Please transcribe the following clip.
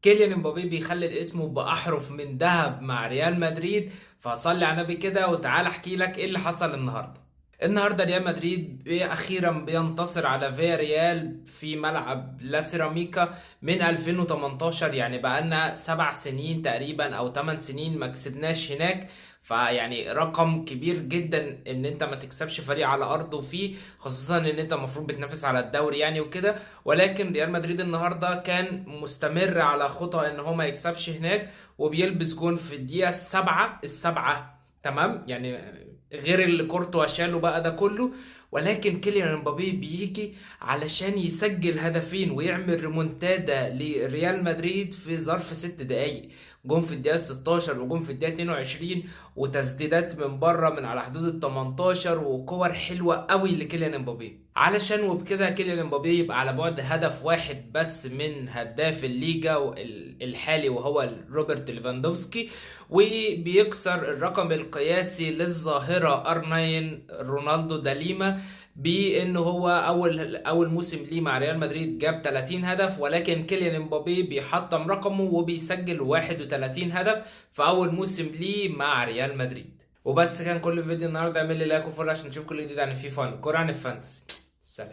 كيليان امبابي بيخلد اسمه باحرف من ذهب مع ريال مدريد. فصلي على النبي كده وتعال احكي لك ايه اللي حصل النهارده. النهارده ريال مدريد اخيرا بينتصر على فياريال في ملعب لا سيراميكا من 2018، يعني بقالنا 7 سنين تقريبا او 8 سنين ما كسبناش هناك. فيعني رقم كبير جدا ان انت ما تكسبش فريق على ارضه فيه، خصوصا ان انت المفروض بتنافس على الدوري يعني وكده. ولكن ريال مدريد النهارده كان مستمر على خطى ان هو ما يكسبش هناك، وبيلبس جون في الدقيقة السبعة، تمام؟ يعني غير اللي كورتوا شاله بقى ده كله. ولكن كيليان امبابي بيجي علشان يسجل هدفين ويعمل ريمونتادا لريال مدريد في ظرف 6 دقايق. جون في الدقيقة 16 وجون في الدقيقة 22، وتسديدات من بره من على حدود ال 18، وكور حلوة قوي لكيليان امبابي. علشان وبكده كيليان امبابي يبقى على بعد هدف واحد بس من هداف الليجا الحالي وهو روبرت ليفاندوفسكي، وبيكسر الرقم القياسي للظاهرة R9 رونالدو داليما، بان هو اول موسم ليه مع ريال مدريد جاب 30 هدف، ولكن كيليان امبابي بيحطم رقمه وبيسجل 31 هدف في اول موسم ليه مع ريال مدريد. وبس كان كل فيديو النهارده. اعمل لي like و follow عشان تشوف كل جديد عن الفيفا، عن الكوره، عن ال fantasy. سلام.